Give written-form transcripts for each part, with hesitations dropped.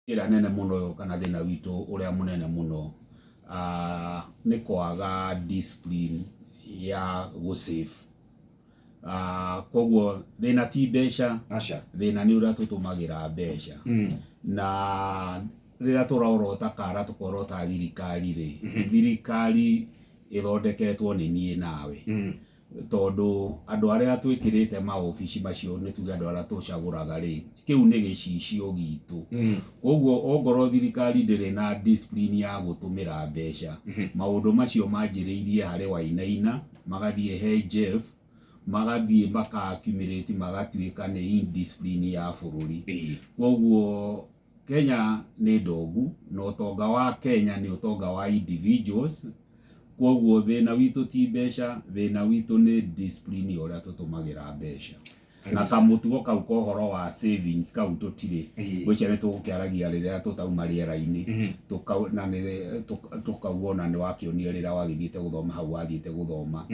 Ĩrĩa nene mũno kana thĩna witũ ũrĩa mũnene mũno nĩ kwaga discipline ya gũ save. Koguo thĩna ti mbeca, Aca. thĩna nĩ ũrĩa tũtũmagĩra mbeca. Na rĩrĩa tũrorota kara tũkorota thirikari rĩ, thirikari ĩthondeketwo nĩ niĩ nawe. Tondũ andũ arĩa twĩkĩrĩte maobici macio nĩ tuge andũ arĩa tũcagũraga rĩ, kĩu nĩ gĩcicio gitũ. Koguo ongorwo thirikari ndĩrĩ na discipline ya gũtũmĩra mbeca, maũndũ macio manjĩrĩirie harĩ Wainaina, magathiĩ he Jeff, magathiĩ maka accumulate magatuĩka nĩ indiscipline ya bũrũri. Koguo Kenya nĩ ndogu na ũtonga wa Kenya nĩ ũtonga wa individuals, koguo thĩna witũ ti mbeca, thĩna witũ nĩ discipline ya ũrĩa tũtũmagĩra mbeca. Na kamũtugo kau ka ũhoro wa savings kau tũtirĩ, ngwĩciria nĩ tũgũkĩaragia rĩrĩa tũtauma rĩera-inĩ, na nĩ tũkauga ona nĩ wakĩonire rĩrĩa wagĩthiĩte gũthoma hau wathiĩte gũthoma,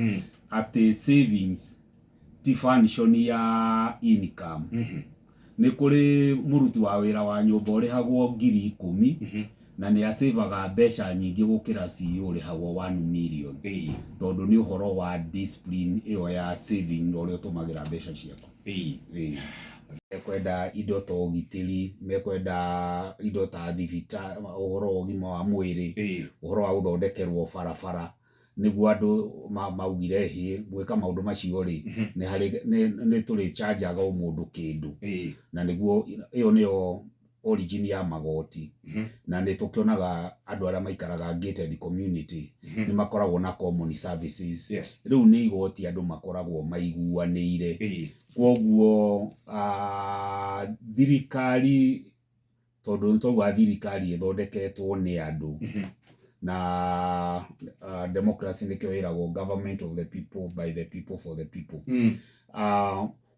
atĩ savings ti function ya income. Nĩ kũrĩ mũruti wa wĩra wa nyũmba ũrĩhagwo 10,000 na nĩ acĩvaga mbeca nyingĩ gũkĩra CEO ũrĩhagwo 1 million. Tondũ nĩ ũhoro wa discipline ĩyo ya saving na ũrĩa ũtũmagĩra mbeca ciaku. Ĩĩ. Mekwenda indo ta ũgitĩri, mekwenda indo ta thibitarĩ, ũhoro wa ũgima wa mwĩrĩ, ũhoro wa gũthondekerwo barabara. Nĩguo andũ maugire hĩ, gwĩka maũndũ macio rĩ, nĩ harĩ nĩ tũrĩcanjaga o mũndũ kĩndũ. Na nĩguo ĩyo nĩyo origin ya magoti. Na nĩ tũkĩonaga andũ arĩa maikaraga gated community nĩ makoragwo na common services. Rĩu nĩ igoti andũ makoragwo maiguanĩire. Kwoguo thirikari tondũ nĩ twauga thirikari ĩthondeketwo nĩ andũ na democracy nĩkĩo ĩragwo government of the people, by the people, for the people.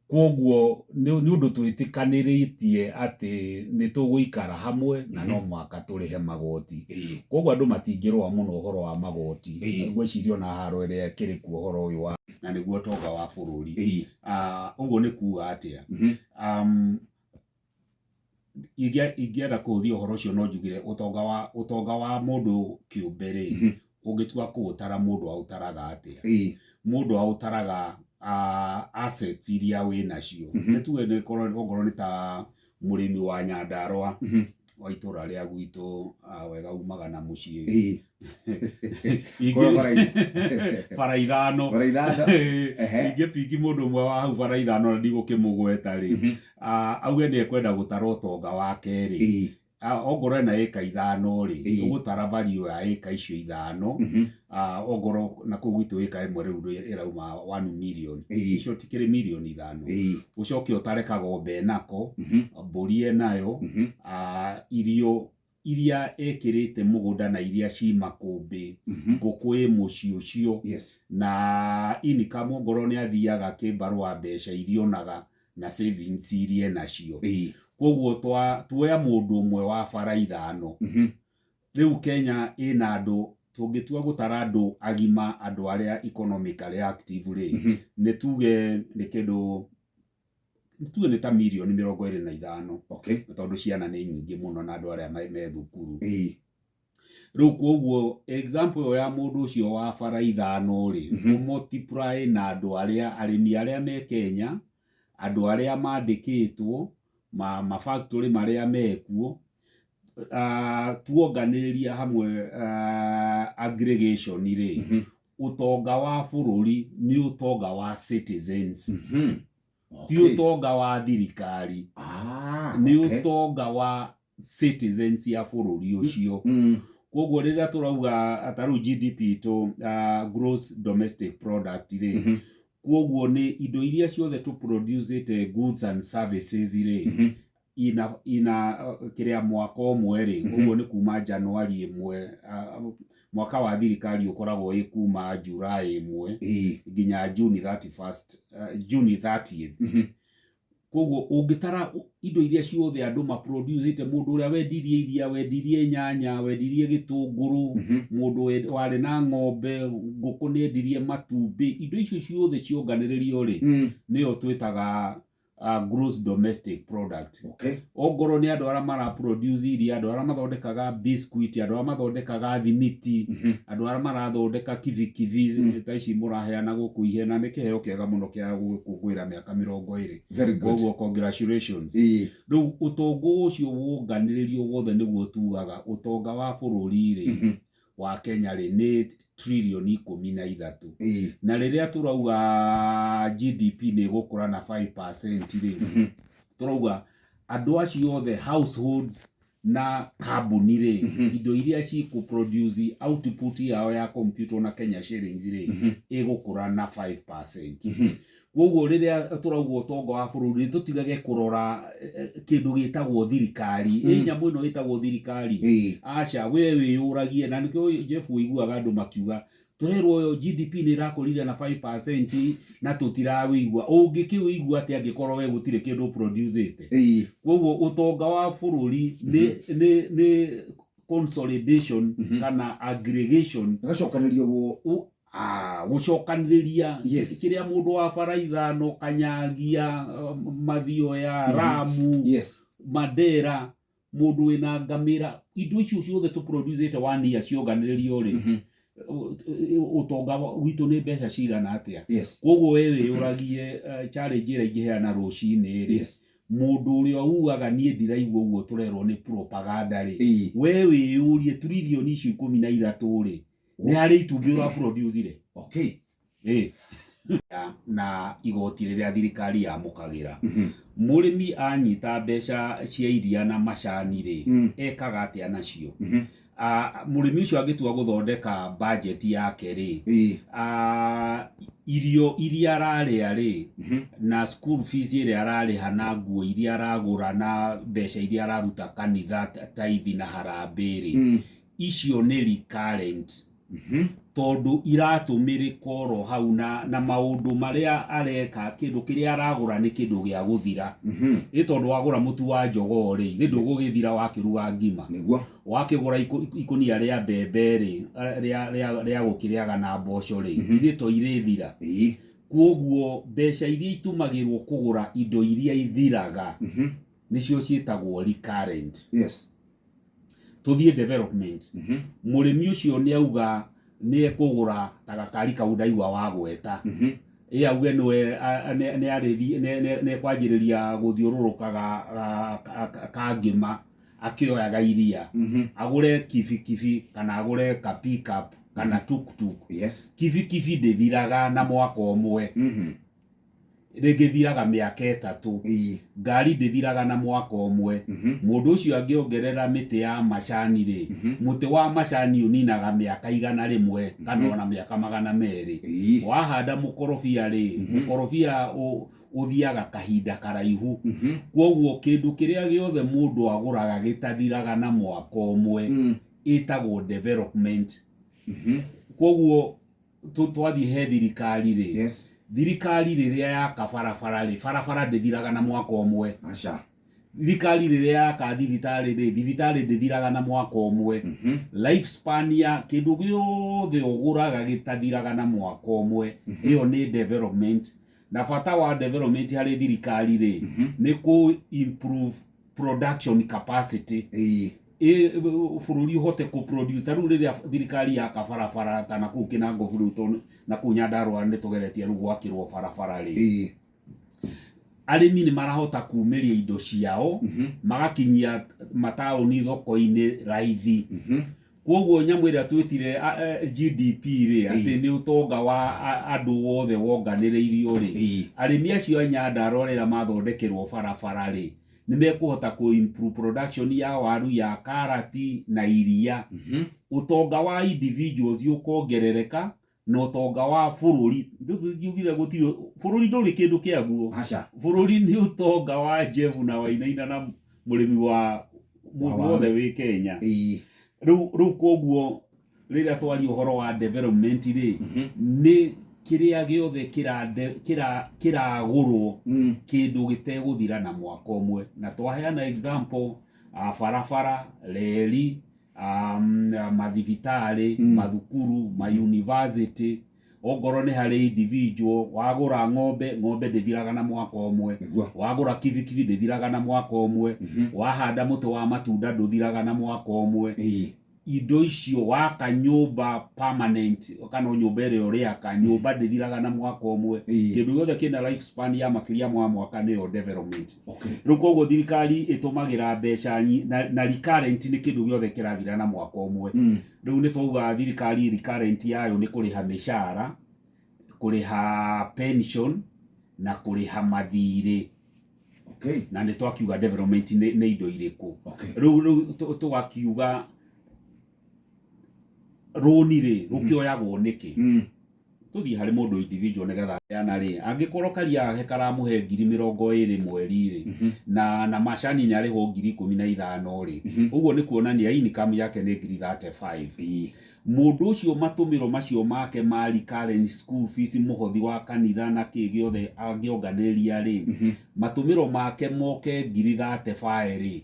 Kwoguo nĩ ũndũ twĩtĩkanĩrĩtie atĩ nĩ tũgũikara hamwe na no mũhaka tũrĩhe magoti. Kwoguo andũ matingĩrũa mũno ũhoro wa magoti. Ngwĩciria ona haro ĩrĩa ĩkĩrĩ kuo ũhoro ũyũ wa na nĩguo ũtonga wa bũrũri. Ũguo nĩ kuga atĩa? Ingĩenda kũhũthia ũhoro ũcio no njugire ũtonga wa mũndũ kĩũmbe rĩ, ũngĩtua kũũtara mũndũ aũtaraga atĩa? Mũndũ aũtaraga assets iria wĩ nacio. Nĩ tuge okorwo nĩ ta mũrĩmi wa Nyandarũa wa itũra rĩa gwitũ, wega umaga na mũciĩ. Bara ithano. Bara ithano. Ingĩpiki mũndũ ũmwe wa hau bara ithano na ndigũkĩmũgweta rĩ, auge nĩ ekwenda gũtara ũtonga wake rĩ, ongorwo ena ĩka 5 rĩ, ũgũtara value ya ĩka icio 5, ongorwo na kũu gwitũ ĩka ĩmwe rĩu ĩrauma 1 million, icio tikĩrĩ mirioni 5. Ũcoke ũtare kagombe enako, mbũri enayo, irio iria ekĩrĩte mũgũnda na iria ci makũmbĩ, ngũkũ ĩ mũciĩ ũcio, na income ongorwo nĩ athiaga kĩbarũa mbeca iria onaga na savings iria enacio. Koguo tuoya mũndũ ũmwe wa bara 5. Rĩu Kenya ĩna andũ, tũngĩtua gũtara andũ agima, andũ arĩa economically active rĩ, nĩ tuge nĩ kĩndũ, nĩ tuge nĩ ta mirioni 25. Tondũ ciana nĩ nyingĩ mũno na andũ arĩa me thukuru. Rĩu koguo example ĩyo ya mũndũ ũcio wa bara 5 rĩ, ũmultiply na andũ arĩa, arĩmi arĩa me Kenya, andũ arĩa mandĩkĩtwo, ma factory marĩa mekuo, tuonganĩrĩria hamwe aggregation rĩ, ũtonga wa bũrũri nĩ ũtonga wa citizens. Ti ũtonga wa thirikari. Nĩ ũtonga wa citizens ya bũrũri ũcio. Koguo rĩrĩa tũrauga ta rĩu GDP to gross domestic product rĩ, koguo nĩ indo iria ciothe tũ produce goods and services rĩ, ina kĩrĩa mwaka ũmwe rĩ, ũguo nĩ kuma January 1, mwaka wa thirikari ũkoragwo ĩ kuma July 1 nginya June 31st, June 30th. Koguo ũngĩtara indo iria ciothe andũ maproducĩte, mũndũ ũrĩa wendirie iria, wendirie nyanya, wendirie gĩtũngũrũ, mũndũ warĩ na ng'ombe, ngũkũ nĩ endirie matumbĩ, indo icio ciothe cionganĩrĩrio rĩ, nĩyo twĩtaga Gross domestic product. Ongorwo nĩ andũ arĩa mara produce iria, andũ arĩa mathondekaga biscuit, andũ arĩa mathondekaga thimiti, andũ arĩa marathondeka kibikibi ta ici mũraheana gũkũ ihe, na nĩ kĩheo kĩega mũno kĩa gũkũngũĩra mĩaka 20. Very good. Koguo congratulations. Rĩu ũtonga ũcio wonganĩrĩrio wothe nĩguo tugaga ũtonga wa bũrũri rĩ, wa Kenya rĩ, nĩ tririoni 13. Na rĩrĩa tũrauga GDP nĩ ĩgũkũra na 5% rĩ, tũrauga andũ acio othe, households na kambuni rĩ, indo iria cikũ produce, output yao ya compute na Kenya shillings rĩ, ĩgũkũra na 5%. Koguo rĩrĩa tũrauga ũtonga wa bũrũri, tũtigage kũrora kĩndũ gĩtagwo thirikari, ĩ nyamũ ĩno ĩtagwo thirikari. Aca, we wĩyũragie, na nĩkĩo Jeff ũiguaga andũ makiuga tũrerwo GDP nĩ ĩrakũrire na 5% na tũtirawĩigua. Ũngĩkĩwĩigua atĩa angĩkorwo we gũtirĩ kĩndũ produce-ĩte? Koguo ũtonga wa bũrũri nĩ consolidation kana aggregation. Gacokanĩrio wo. Gũcokanĩrĩria kĩrĩa mũndũ wa bara ithano, Kanyagia, Mathioya, Ramu, Mandera, mũndũ wĩna ngamĩra, indo icio ciothe tũ produce one year cionganĩrĩrio rĩ, ũtonga witũ nĩ mbeca cigana atĩa? Koguo we wĩyũragie, challenge ĩrĩa ingĩheana rũcinĩ rĩ, mũndũ ũrĩa ugaga niĩ ndiraigua ũguo tũrerwo nĩ propaganda rĩ, we wĩyũrie, tririoni icio 13 rĩ, nĩ harĩ itumbĩ ũra produce rĩ? Ĩ na igoti rĩrĩa thirikari yamũkagĩra, mũrĩmi anyita mbeca cia iria na macani rĩ, ekaga atĩa nacio? Mũrĩmi ũcio angĩtua gũthondeka budget yake rĩ, irio iria ararĩa rĩ, na school fees ĩrĩa ararĩha, na nguo iria aragũra, na mbeca iria araruta kanitha, tithe na harambee rĩ, icio nĩ recurrent, tondũ iratũmĩrĩka oro hau na maũndũ marĩa areka. Kĩndũ kĩrĩa aragũra nĩ kĩndũ gĩa gũthira. Ĩ tondũ wagũra mũtu wa jogoo rĩ, nĩ ndũgũgĩthira wakĩruga ngima. Wakĩgũra ikũnia rĩa mbembe rĩ, rĩa gũkĩrĩaga na mboco rĩ, ithuĩ to irĩthira. Koguo mbeca iria itũmagĩrwo kũgũra indo iria ithiraga nĩcio ciĩtagwo recurrent. Tũthiĩ development. Mũrĩmi ũcio nĩ auga nĩ ekũgũra ta gakari kau ndaigua wagweta, ĩ auge nĩwe nĩ arĩthi nĩ ekwanjĩrĩria gũthiũrũrũka kangĩma akĩoyaga iria, agũre kibikibi kana agũre ka pickup kana tuktuk. Kibikibi ndĩthiraga na mwaka ũmwe, rĩngĩ thiraga mĩaka 3. Ngari ndĩthiraga na mwaka ũmwe. Mũndũ ũcio angĩongerera mĩtĩ ya macani rĩ, mũtĩ wa macani ũninaga mĩaka 100 kana ona mĩaka 200. Wahanda mũkorobia rĩ, mũkorobia ũthiaga kahinda karaihu. Koguo kĩndũ kĩrĩa gĩothe mũndũ agũraga gĩtathiraga na mwaka ũmwe ĩtagwo development. Koguo twathiĩ he thirikari rĩ, thirikari rĩrĩa yaka barabara rĩ, barabara ndĩthiraga na mwaka ũmwe. Aca. Thirikari rĩrĩa yaka thibitarĩ rĩ, thibitarĩ ndĩthiraga na mwaka ũmwe. Life span ya kĩndũ gĩothe ũgũraga gĩtathiraga na mwaka ũmwe, ĩyo nĩ development. Na bata wa development harĩ thirikari rĩ, nĩ kũ improve production capacity, bũrũri ũhote kũ produce. Ta rĩu rĩrĩa thirikari yaka barabara ta na kũu Kĩnango bũrũri, tondũ na kũu Nyandarũa nĩ tũgeretie rĩu gwakĩrwo barabara rĩ, arĩmi nĩ marahota kumĩria indo ciao, magakinyia mataũni thoko-inĩ raithi. Koguo nyamũ ĩrĩa twĩtire GDP rĩ, atĩ nĩ ũtonga wa andũ othe wonganĩrĩirio rĩ, arĩmi acio a Nyandarũa rĩrĩa mathondekerwo barabara rĩ, nĩ mekũhota kũ improve production ya waru, ya karati na iria. Ũtonga wa individuals ũkongerereka na ũtonga wa bũrũri. Ngiugire gũtirĩ bũrũri, ndũrĩ kĩndũ kĩaguo. Aca. Bũrũri nĩ ũtonga wa Jeff na Wainaina na mũrĩmi wa mũndũ Wa wothe wĩ Kenya. Rĩu koguo rĩrĩa twaria ũhoro wa development rĩ, nĩ kĩrĩa gĩothe kĩragũrwo, kĩndũ gĩtegũthira na mwaka ũmwe. Na twaheana example, barabara, reri, mathibitarĩ, mathukuru, ma university. Ongorwo nĩ harĩ individual, wagũra ng'ombe, ng'ombe ndĩthiraga na mwaka ũmwe. Wagũra kibikibi ndĩthiraga na mwaka ũmwe. Wahanda mũtĩ wa matunda ndũthiraga na mwaka ũmwe. Indo icio waka nyũmba permanent kana nyũmba ĩrĩa ũrĩaka, nyũmba ndĩthiraga na mwaka ũmwe. Kĩndũ gĩothe kĩna life span ya makĩria ma mwaka nĩyo development. Rĩu koguo thirikari ĩtũmagĩra mbeca na recurrent nĩ kĩndũ gĩothe kĩrathira na mwaka ũmwe. Rĩu nĩ twauga thirikari recurrent yayo nĩ kũrĩha mĩcara, kũrĩha pension na kũrĩha mathirĩ. Na nĩ twakiuga development nĩ indo irĩkũ. Rĩu tũgakiuga rũni rĩ rũkĩoyagwo nĩkĩ? Tũthiĩ harĩ mũndũ individual nĩgetha yana rĩ, angĩkorwo karia gake karamũhe 20,000 mweri rĩ, na macani nĩ arĩhwo 15,000 rĩ, ũguo nĩ kuonania income yake nĩ 35,000. Mũndũ ũcio matũmĩro macio make ma recurrent school fees, mũhothi wa kanitha na kĩ gĩothe angĩonganĩrĩria rĩ, matũmĩro make moke 35,000 rĩ,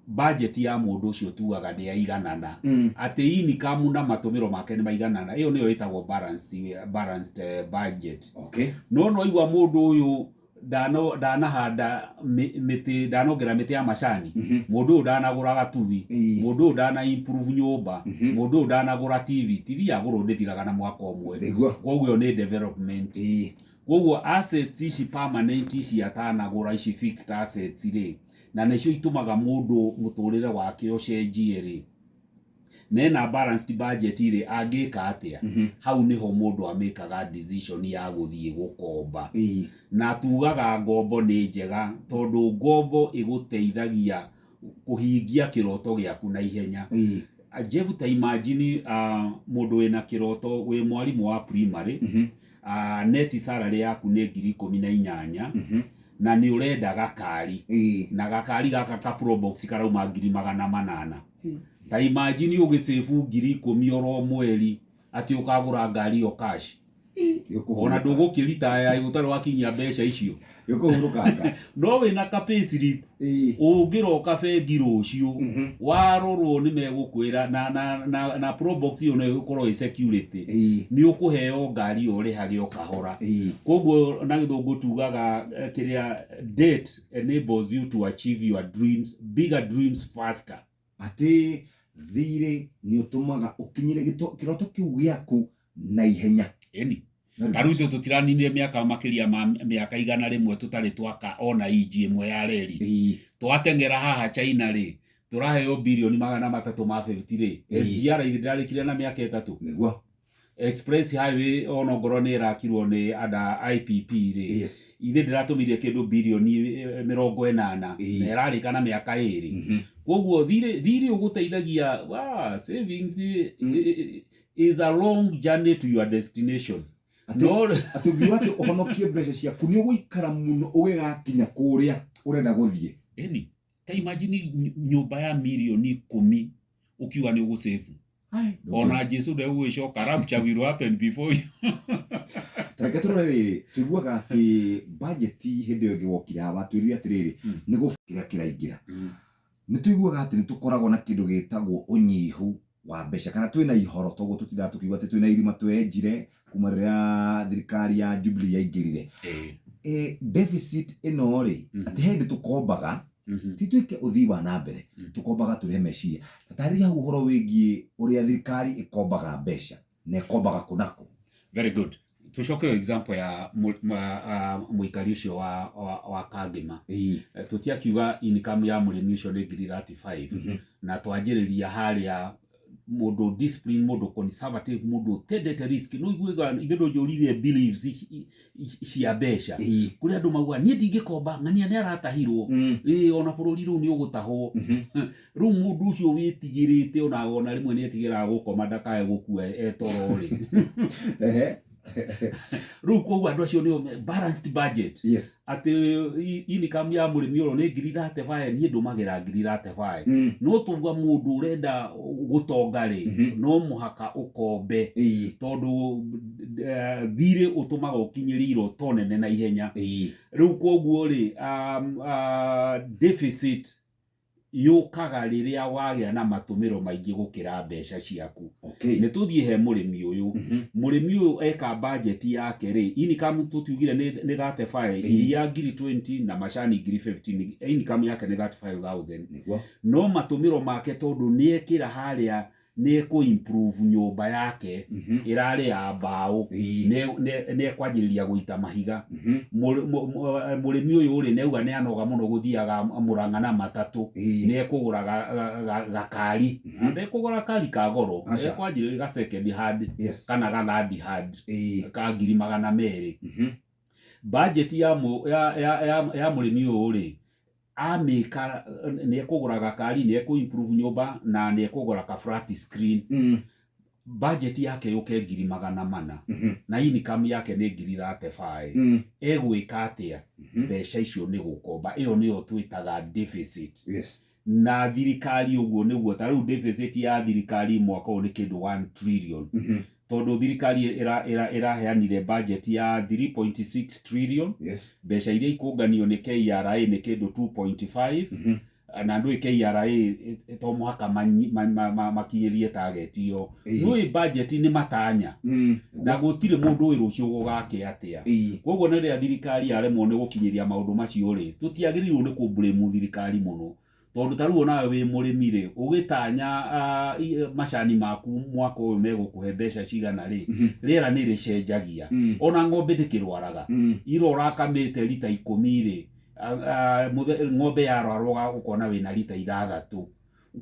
budget ya mũndũ ũcio tugaga nĩ yaiganana. Atĩ income na matũmĩro make nĩ maiganana. Ĩyo nĩyo ĩtagwo balanced budget. No no igua mũndũ ũyũ ndanahanda mĩtĩ, ndanongera mĩtĩ ya macani, mũndũ ũyũ ndanagũra gatuthi, mũndũ ũyũ ndana improve nyũmba, mũndũ ũyũ ndanagũra TV, TV yagũrwo ndĩthiraga na mwaka ũmwe. Koguo ĩyo nĩ development. Koguo assets ici permanent ici atanagũra, ici fixed assets rĩ, na nĩcio itũmaga mũndũ mũtũrĩre wake ũcenjie rĩ, na ena balanced budget rĩ, angĩka atĩa? Hau nĩho mũndũ amĩkaga decision ya gũthiĩ gũkomba. Na tugaga ngombo nĩ njega tondũ ngombo ĩgũteithagia kũhingia kĩroto gĩaku na ihenya. Jeff, ta imagine mũndũ wĩna kĩroto, wĩ mwarimũ wa primary, net salary yaku nĩ 18,000 na nĩ ũrenda gakari, na gakari gaka ka Probox karauma 800,000. Ta imagine ũgĩsave 10,000 oro mweri atĩ ũkagũra ngari ĩyo cash. Ona ndũgũkĩritaya ũtarĩ wakinyia mbeca icio. No wĩna ka payslip ũngĩroka bengi rũciũ, warorwo nĩ megũkwĩra na Probox ĩyo no ĩgũkorwo ĩ security, nĩ ũkũheo ngari ĩyo ũrĩhage o kahora. Koguo na gĩthũngũ tugaga kĩrĩa debt enables you to achieve your dreams, bigger dreams faster. Atĩ thirĩ nĩ ũtũmaga ũkinyĩre kĩroto kĩu gĩaku na ihenya. Ĩni. Ta rĩu ithuĩ tũtiraninire mĩaka makĩria ma mĩaka 100 tũtarĩ twaka ona inji ĩmwe ya reri. Twateng'era haha China rĩ, tũraheo 350 billion rĩ, SGR ithe ndĩrarĩkire na mĩaka 3. Express highway ona ongorwo nĩ ĩrakirwo nĩ anda IPP rĩ, ithe ndĩratũmire kĩndũ 80 billion na ĩrarĩka na mĩaka 2. Koguo thirĩ ũgũteithagia wa savings is a long journey to your destination. No Atĩ ũngiuga atĩ ũhonokie mbeca ciaku nĩ ũgũikara mũno ũgĩgakinya kũrĩa ũrenda gũthiĩ. Ĩni, ta imagine nyũmba ya 10 mirioni ũkiuga nĩ ũgũsave. Ona Jesu ndegũgĩcoka, rapture will happen before you. Tareke tũrore rĩrĩ, tũiguaga atĩ budget hĩndĩ ĩyo ĩngĩ wokire haha watwĩrire atĩrĩrĩ, nĩ gũkĩrĩa kĩraingĩra. Nĩ tũiguaga atĩ nĩ tũkoragwo na kĩndũ gĩtagwo ũnyihu wa mbeca kana twĩna ihoro, toguo tũtindaga tũkiuga atĩ twĩna irima twenjire kuma rĩrĩa thirikari ya Jubilee yaingĩrire. Deficit ĩno rĩ, atĩ he hĩndĩ tũkombaga, ti twĩke ũthii wa na mbere, tũkombaga tũrĩhe meciria. Ta tarĩria hau ũhoro wĩgiĩ ũrĩa thirikari ĩkombaga mbeca na ĩkombaga kũ na kũ. Very good. Tũcoke example ya mũikari ũcio wa Kangĩma. Tũtiakiuga income ya mũrĩmi ũcio nĩ 35,000, na twanjĩrĩria harĩa mũndũ discipline, mũndũ conservative, mũndũ ũtendete risk. No iguaga ithe ndũnjũririe beliefs cia mbeca. Kũrĩ andũ maugaga niĩ ndingĩkomba, ng'ania nĩ aratahirwo, ĩĩ ona bũrũri rĩu nĩ ũgũtahwo. Rĩu mũndũ ũcio wĩtigĩrĩte ona rĩmwe nĩ etigĩraga gũkoma ndakae gũkua etoro rĩ. Rĩu koguo andũ acio nĩo balanced budget. Atĩ income ya mũrĩmi ũyũ nĩ 35,000, niĩ ndũmagĩra 35,000. No tuga mũndũ ũrenda gũtonga rĩ, no mũhaka ũkombe, tondũ thirĩ ũtũmaga ũkinyĩre iroto nene na ihenya. Rĩu koguo rĩ, deficit Yũkaga rĩrĩa wagĩa na matũmĩro maingĩ gũkĩra mbeca ciaku. Nĩ tũthiĩ he mũrĩmi ũyũ. Mũrĩmi ũyũ eka budget yake rĩ, income tũtiugire nĩ 35, iria ngiri 20 na macani ngiri 15, income yake nĩ 35,000. No matũmĩro make tondũ nĩ ekĩra harĩa nĩ ekũ improve nyũmba yake ĩrarĩ ya mbaũ, nĩ ekwanjĩrĩria gũita mahiga. Mũrĩmi ũyũ rĩ, nĩ auga nĩ anoga mũno gũthiaga Mũrang'a na matatũ, nĩ ekũgũra gakari. Ndekũgũra kari ka goro, ekwanjĩrĩria ga second hand kana ga third hand ka 200,000. Budget ya mũrĩmi ũyũ rĩ, amĩka nĩ ekũgũra gakari, nĩ ekũ improve nyũmba na nĩ ekũgũra ka flat screen. Budget yake yũke 400,000 na income yake nĩ 35,000. Egwĩka atĩa? Mbeca icio nĩ gũkomba. Ĩyo nĩyo twĩtaga deficit. Na thirikari ũguo nĩguo ta rĩu deficit ya thirikari mwaka ũyũ nĩ kĩndũ 1 trillion, tondũ thirikari ĩraheanire budget ya 3.6 trillion. Mbeca iria ikũnganio nĩ KRA nĩ kĩndũ 2.5, na ndũĩ KRA to mũhaka makinyĩrie target ĩyo. Nũĩ budget nĩ matanya na gũtirĩ mũndũ ũĩ rũciũ gũgakĩa atĩa. Koguo na rĩrĩa thirikari yaremwo nĩ gũkinyĩria maũndũ macio rĩ, tũtiagĩrĩirwo nĩ kũ-blame thirikari mũno, tondũ ta rĩu onawe wĩ mũrĩmi rĩ, ũgĩtanya macani maku mwaka ũyũ megũkũhe mbeca cigana rĩ, rĩera nĩ rĩcenjagia. Ona ng'ombe ndĩkĩrwaraga. Ira ũrakamĩte rita 10 rĩ, ng'ombe yarwara ũkona wĩna rita 6.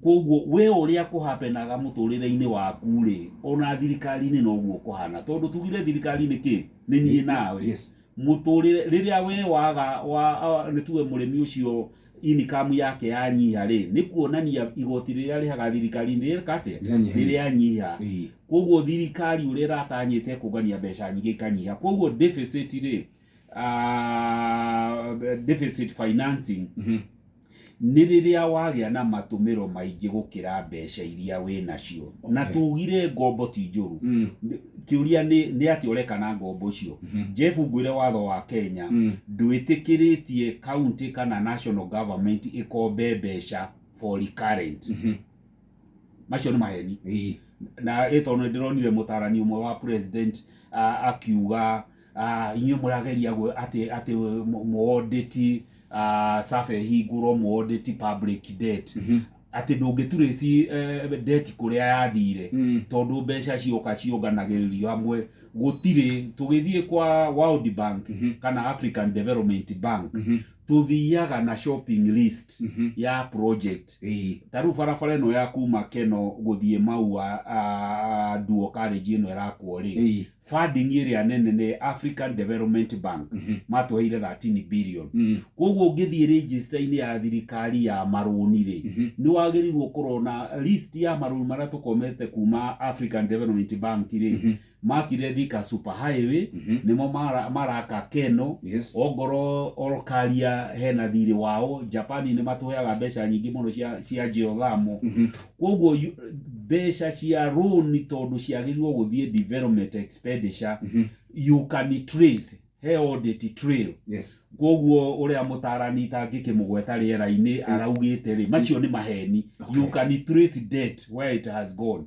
Koguo we ũrĩa kũhapenaga mũtũrĩre-inĩ waku rĩ, ona thirikari-inĩ noguo kũhana, tondũ tugire thirikari nĩ kĩ? Nĩ niĩ nawe. Mũtũrĩre rĩrĩa we waga wa nĩ tuge mũrĩmi ũcio income yake yanyiha rĩ, nĩ kuonania igoti rĩrĩa rĩhaga thirikari nĩ rĩeka atĩa? Nĩ rĩanyiha. Koguo thirikari ũrĩa ĩratanyĩte kũngania mbeca nyingĩ ikanyiha. Koguo deficit rĩ, deficit financing nĩ rĩrĩa wagĩa na matũmĩro maingĩ gũkĩra mbeca iria wĩ nacio. Na tugire ngombo ti njũru. Kĩũria nĩ atĩa ũreka na ngombo icio. Jeff, ngwĩre watho wa Kenya ndwĩtĩkĩrĩtie county kana national government ĩkombe mbeca for recurrent. Macio nĩ maheni. Na ĩ tondũ nĩ ndĩronire mũtarani ũmwe wa president akiuga inyuĩ mũrageria atĩ mũaudit SAFA ĩhingũrwo mũaudit public debt, atĩ ndũngĩturĩci debt kũrĩa yathire, tondũ mbeca cioka ciũnganagĩrĩrio hamwe. Gũtirĩ tũgĩthiĩ kwa World Bank kana African Development Bank, tũthiaga na shopping list ya project. Ta rĩu barabara ĩno ya kuma Keno gũthiĩ Maua, dual carriage ĩno ĩrakwo rĩ, funding ĩrĩa nene nĩ African Development Bank, matũheire 13 billion. Koguo ũngĩthiĩ register-inĩ ya thirikari ya marũni rĩ, nĩ wagĩrĩirwo kũrora na list ya marũni marĩa tũkomete kuma African Development Bank rĩ, makire Thika Super Highway, nĩmo maraka Keno, ongorwo Olkaria hena thirĩ wao. Japan nĩ matũheaga mbeca nyingĩ mũno cia geothermal. Koguo mbeca cia rũni tondũ ciagĩrĩirwo gũthiĩ development expenditure, you can trace he audit trail. Koguo ũrĩa mũtarani itangĩkĩmũgweta rĩera-inĩ araugĩte rĩ, macio nĩ maheni. You can trace debt where it has gone.